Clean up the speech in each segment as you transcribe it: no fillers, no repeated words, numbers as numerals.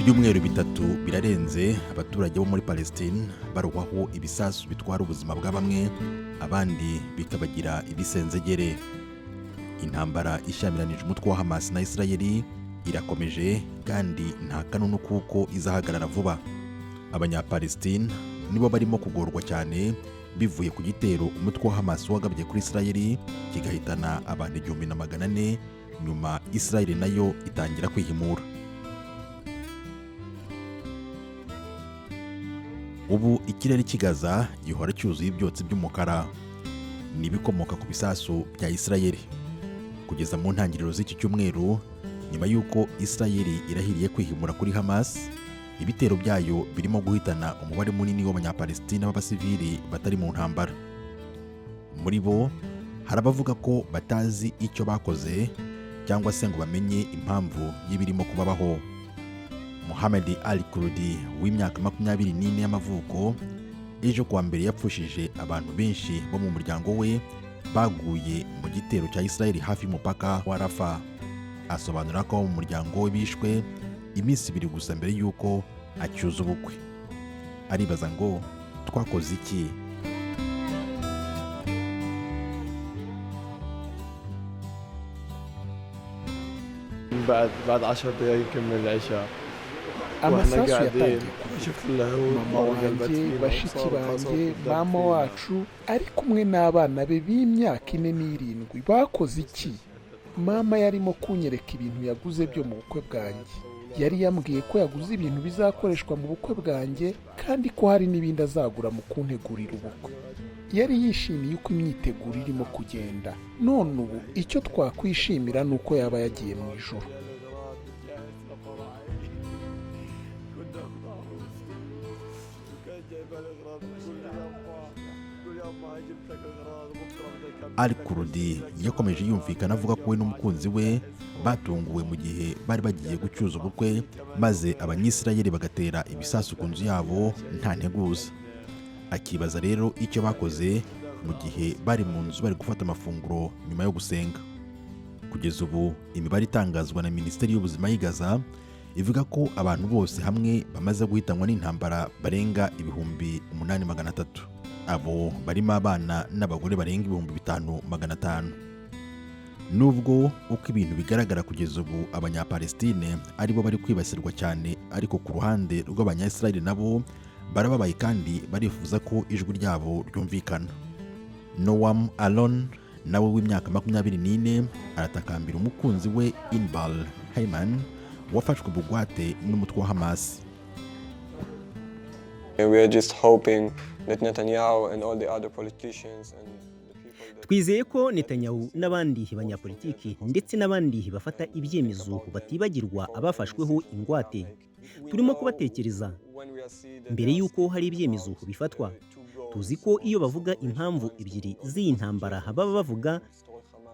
Ibyumweru 3 birarenze abaturage bo muri Palestine barohwaho ibisasu bitwara ubuzima bwa bamwe, abandi bikabagira ibisenzegere. Intambara ishyamiranyije umutwe wa Hamas na Israel irakomeje kandi nta kanunu kuko izahagarara vuba. Abanyapalestine nibo barimo kugorwa cyane bivuye ku gitero umutwe wa Hamas wagabye kuri Israel kigahitana abantu 1400, nyuma Israel nayo itangira kwihimura. Ubu ikirere cy'i Gaza gihora cyuzuye ibyotsi by'umukara n'ibikomoka ku bisasu bya Israel. Kugeza mu ntangiriro z'iki cyumweru, nyuma y'uko Israel irahiriye kwihimura kuri Hamas, ibitero byayo birimo guhitana umubare munini w'Abanyapalestina b'abasivili batari mu ntambara. Muri bo hari abavuga ko batazi icyo bakoze cyangwa se ngo bamenye impamvu y'ibirimo kubabaho. Mohamed Ali Kurdi w'imyaka 24 y'amavuko, ejo kuwa mbere yapfushije abantu benshi bo mu muryango we baguye mu gitero cya Israel hafi y'umupaka wa Rafah. Asobanura ko mu muryango we bishwe iminsi 2 gusa mbere y'uko acyuza ubukwe. Aribaza ngo twakoze iki? بعد 10 دقايق من العشاء. Amasasu yatangiye kuvuga. Mama wanjye, bashiki banjye, mama wacu ari kumwe n'abana be b'imyaka 4 n'7 bakoze iki? Mama yarimo kunyereka ibintu yaguze byo mu bukwe bwanjye. Yari yambwiye ko yaguze ibintu bizakoreshwa mu bukwe bwanjye kandi ko hari n'ibindi azagura mu kuntegurira ubukwe. Yari yishimiye uko imyiteguro irimo kugenda. None ubu icyo twakwishimira ni uko yaba yagiye mu ijuru. Al Kurdi yakomeje yumvikana avuga ko we n'umukunzi we batunguwe mu gihe bari bagiye gucyuza ubukwe, maze Abanyisirayeli bagatera ibisasu ku nzu yabo nta nteguza. Akibaza rero icyo bakoze mu gihe bari mu nzu bari gufata amafunguro nyuma yo gusenga. Kugeza ubu imibare itangazwa na Minisiteri y'Ubuzima y'i Gaza ivuga ko abantu bose hamwe bamaze guhitanwa n'intambara barenga 8300. Abo barimo abana n'abagore barenga 5500. Nubwo uko ibintu bigaragara kugeza ubu Abanyapalestine aribo bari kwibasirwa cyane, ariko ku ruhande rw'Abanyayisirayeli nabo barababaye kandi barifuza ko ijwi ryabo ryumvikana. Noam Alon nawe w'imyaka 24 aratakambira umukunzi we Inbal Hayman wafashwe bugwate n'umutwe wa Hamas. We are just hoping that Netanyahu and all the other politicians and the people that... Twizeye ko Netanyahu n'abandi banyapolitiki ndetse n'abandi bafata ibyemezo batibagirwa abafashweho ingwate. Turimo kubatekereza mbere y'uko hari ibyemezo bifatwa. Tuzi ko iyo bavuga impamvu ebyiri z'iyi ntambara baba bavuga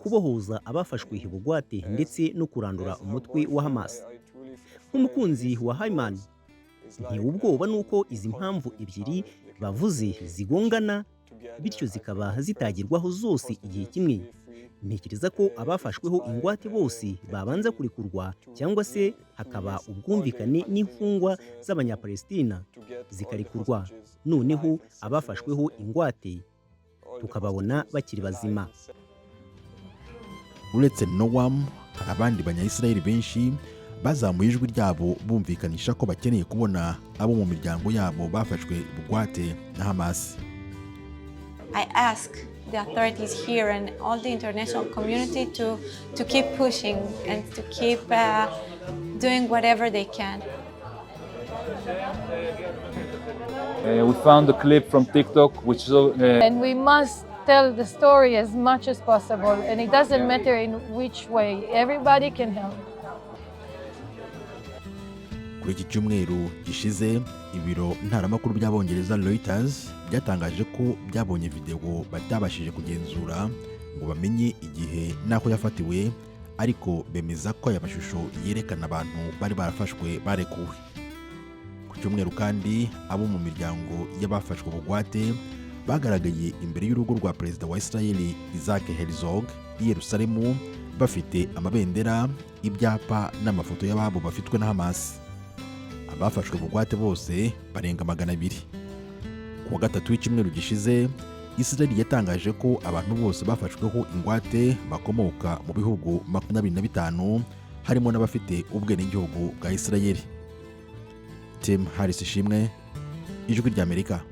kubohoza abafashwe bugwate ndetse no kurandura umutwe wa Hamas. Nk'umukunzi wa Hayman, ntewe ubwoba nuko izi mpamvu ebyiri bavuze zigongana, bityo zikaba zitagerwaho zose igihe kimwe. Ntekereza ko abafashweho ingwate bose babanza kurekurwa cyangwa se hakaba ubwumvikane n'imfungwa z'Abanyapalestina zikarekurwa, noneho abafashweho ingwate tukababona bakiri bazima. Uretse Noam, hari abandi Banyayisirayeli benshi bazamuye ijwi ryabo bumvikanisha ko bakeneye kubona abo mu miryango yabo bafashwe bugwate na Hamas. I ask the authorities here and all the international community to keep pushing and to keep doing whatever they can. We found a clip from TikTok which And we must tell the story as much as possible, and it doesn't matter in which way, everybody can help. Kuri iki cyumweru gishize, ibiro ntaramakuru by'Abongereza Reuters byatangaje ko byabonye videwo batabashije kugenzura ngo bamenye igihe n'aho yafatiwe, ariko bemeza ko aya mashusho yerekana abantu bari barafashwe barekuwe. Ku cyumweru kandi, abo mu miryango y'abafashwe bugwate bagaragaye imbere y'urugo rwa Perezida wa Israel Isaac Herzog i Yerusalemu bafite amabendera, ibyapa n'amafoto y'ababo bafitwe na Hamas. Abafashwe bugwate bose barenga 200. Ku wa gatatu w'icyumweru gishize, Israel yatangaje ko abantu bose bafashweho ingwate bakomoka mu bihugu 25, harimo n'abafite ubwenegihugu bwa Israel. Tim Harris Ishimwe, Ijwi ry'Amerika.